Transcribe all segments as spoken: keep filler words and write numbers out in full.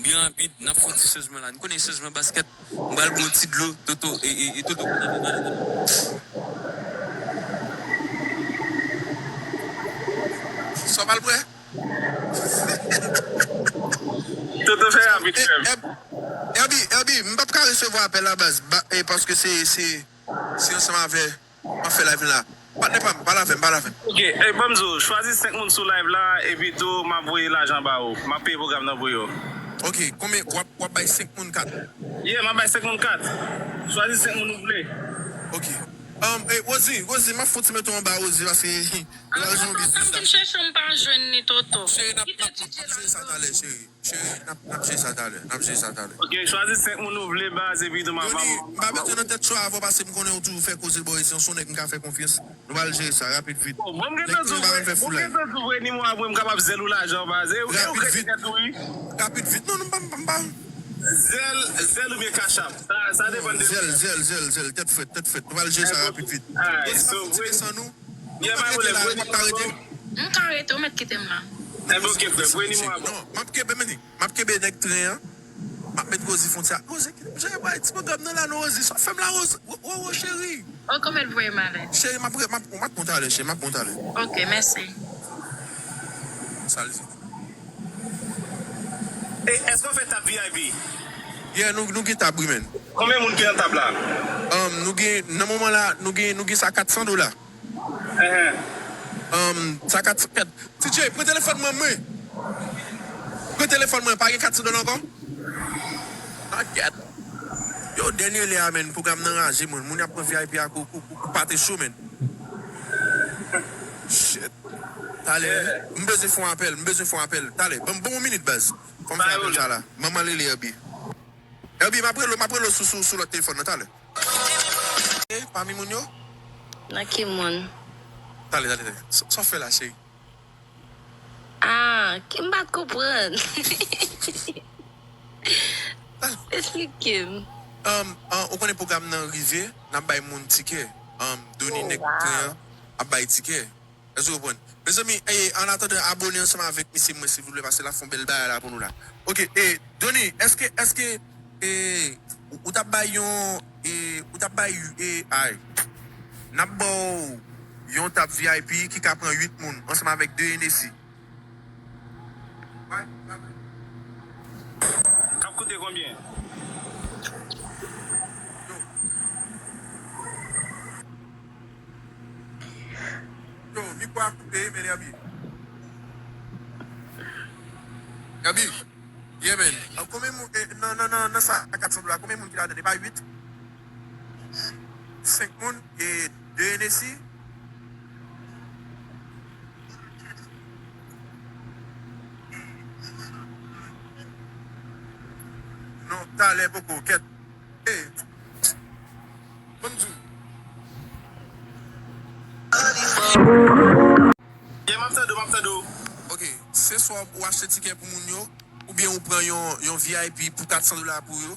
Byen rapid, n ap fè yon ti chanjman la. Nou konnen chanjman basket. M pral bwè yon ti dlo, Toto, e, e, e Toto. Sa w pral bwè? Toto fè rapid, frè m. Èbi, Èbi, m p ap ka resevwa apèl la, baz, ba- e, paske se, se, se ansanm avè m ap fè live la. Patnè pa m, pale avè m, pale avè m. Ok, e, ban m di w, chwazi senk moun sou live la, epi tou, m ap voye lajan ba ou. M ap peye pwogram nan pou yo. Ok, konbyen, w ap, w ap bay senk moun kat? Yeah, m ap bay senk moun kat. Chwazi senk moun ou vle. Ok. Um, e, Rosie, Rosie, m ap fouti mete w anba, Rosie, paske lajan biznis la. Cheri, n ap, n ap, n ap jere sa talè, cheri. Cheri, n ap, n ap jere sa talè. N ap jere sa talè. Ok, chwazi senk moun ou vle, baz, epi tou m ap. Doni, m pa mete nan tèt cho avè w paske m konnen ou toujou fè koze bò isit, se yon nèg m ka fè konfyans. Nou pral jere sa rapid vit. Bon, bon, m gentan di w vre, bon, m gentan di w vre, ni mwa vre, m kapab zèl ou lajan, baz. E, e ou kredi tèt ou, wi. Rapid vit. Non, non, m pa, m pa, m pa. Zèl, zèl oubyen kachap. Sa, sa depann de. Zèl, zèl, zèl, zèl. Tèt frèt, tèt frèt. Nou pral jere sa rapid vit. Alright, so, vre. Desann nou. Yeah, pa pwoblèm. Ou pa ka rete? M ka rete, ou mèt kite m la. Enben, ok, frè, voye nimewo a ban m. Non, m ap kenbe, men, m ap kenbe nèg tren an. M ap met Rosie fwontyè. Rosie, kite m jere bay ti pwogram nan la, non, Rosie. Sa w fè m la, Rosie? Wo, wo, wo, cheri. Ok, ou mèt voye m ale. Cheri, m ap, m ap, m ap pran talè, cheri, m ap pran talè. Ok, mèsi. Sa l di. E, èske w fè tab V I P? Yeah, nou, nou gen tab, wi, men. Konbyen moun ki nan tab la? Um, nou gen, nan moman la, nou gen, nou gen sa kat san dola. Ehe. Um, sa kat san, kat. T J, pran telefòn mwen, mwen. Pran telefòn mwen, pa gen kat san dola ankò? Pakèt. Yo, dènye lè a, men, pwogram nan raje, moun. Moun y ap pran V I P a kou, kou, kou, kou pate cho, men. Shit. Talè, m bezwen fè yon apèl, m bezwen fè yon apèl. Talè, ban m, ban m yon minit, baz. Fò m fè apèl sa la. Manman Lele, Èbi. Èbi, m ap rele w, m ap rele w sou, sou, sou lòt telefòn nan, talè. E, pami moun yo? Nan ki moun? Talè, talè, talè. Sa, sa w fè la, cheri? Ah, ki m pa t konprann. Esplike m. Um, uh, ou konnen pwogram nan rive, n ap bay moun tikè. Um, Doni nèg tren an ap bay tikè. Èske w konprann? Mezanmi, e, an atandan, abone ansanm avèk misye mwen, silvouplè, paske l ap fè yon bèl bagay la pou nou la. Ok, e, Doni, èske, èske, e, ou, ou t ap bay yon, e, ou t ap bay, e, ay, n ap ba w yon tab V I P ki ka pran uit moun, ansanm avèk de Hennessy. K ap koute konbyen? Yo, mikwo a koupe, men Èbi. Èbi. Yeah, man. Ah, konbyen moun, eh, nan, nan, nan, nan sa, a kat san dola, konbyen moun ki ladan? E pa uit? Senk moun, e de Hennessy? Non, talè poko, kèt. Hey, ban m di w. Yeah, m ap tande w, m ap tande w. Ok, se swa ou achte tikè pou moun yo, oubyen ou pran yon, yon V I P pou kat san dola pou yo.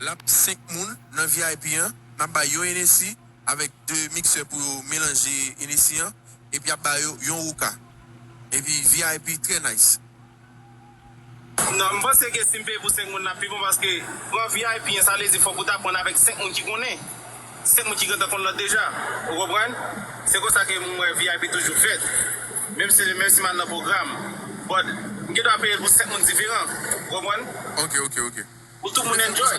L ap senk moun nan V I P an, n ap bay yon Hennessy avèk de miksè pou yo melanje Hennessy an, epi ap ba yo yon wouka. Epi V I P trè nice. Non, m panse ke si m peye pou senk moun, l ap pi bon, paske pran V I P an, sa vle di fòk ou ta pran avèk senk moun ki konnen. Senk moun ki gentan konn lòt deja. Ou konprann? Se konsa ke m wè V I P toujou fèt. Menm si, menm si m al nan pwogram. But, m gen dwa peye l pou senk moun diferan. Ou konprann? Ok, ok, ok. Pou tout moun enjoy.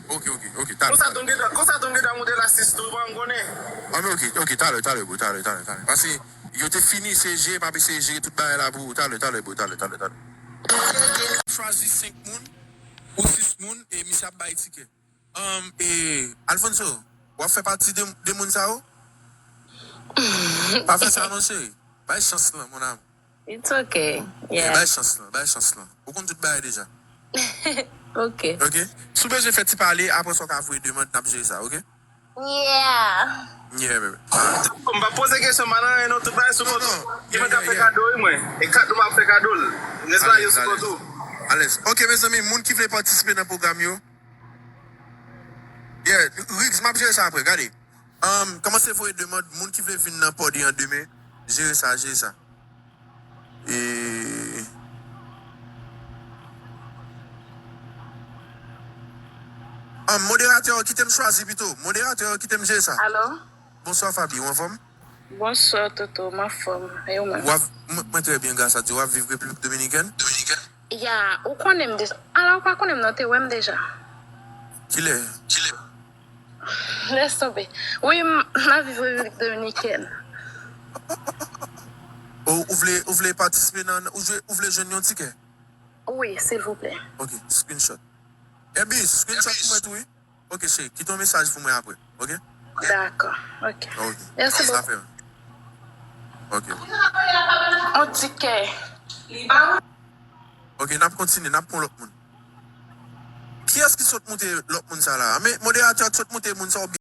Ok, ok, ok, talè. Konsa tou m gen dwa, konsa tou m gen dwa monte la sis tou, ou pa konn konnen. Ah, men ok, ok, talè, talè, bro, talè, talè, talè. Paske yo te fini, se jere, pa eseye jere tout bagay la pou ou. Talè, talè, bro, talè, talè, talè. Chwazi senk moun ou sis moun e misye ap bay tikè. Um, e, Alfonso, w ap fè pati de, de moun sa yo? Pa fè sa non, cheri. Bay chans lan, mon amour. It's okay. Yeah, yeah, bay chans lan, bay chans lan. Ou konn tout bagay deja. Ok. Ok? Si w bezwen fè ti pale, apre sa w ka voye demann, n ap jere sa, ok? Yeah. Yeah, baby. M pa poze kesyon, m pa nan anyen, non, tout bagay sou kontou. Ki mwen ka fè kado, wi, mwen. E kado m ap fè kado l. Nèspa, yo sou kontou. Alèz. Ok, mezanmi, moun ki vle patisipe nan pwogram yo. Yeah, Riggs, m ap jere sa apre, gade. Um, kòmanse voye demann, moun ki vle vin nan pòdi an demen, jere sa, jere sa. E, Moderatè yo, kite m chwazi pito. Moderatè yo, kite m jere sa. Alo? Bonswa Faby, ou anfòm? Bonswa Toto, m anfòm. E ou menm? W ap, mwen, mwen trè byen, gras a Dye. W ap viv Repiblik Dominikèn? Dominikèn? Ya, ou konnen m deja. Ala, ou pa konnen m non, te wè m deja. Kilè? Kilè? Lès tonbe. Wi, m, m ap viv Repiblik Dominikèn. Ou, ou vle, ou vle patisipe nan, ou, jwe, ou vle jwenn yon tikè? Wi, silvouplè. Ok, screenshot. Ebi, screenshot pou mwen tou, wi. Ok, cheri, kite yon mesaj pou mwen apre, ok? Dakò, ok. Ok. Mèsi Sa bokou. fè. Ok. On tikè. Ok, n ap kontinye, n ap pran lòt moun. Kiyès ki sot moute lòt moun sa la? Men, moderatè ki sot moute moun sa, ou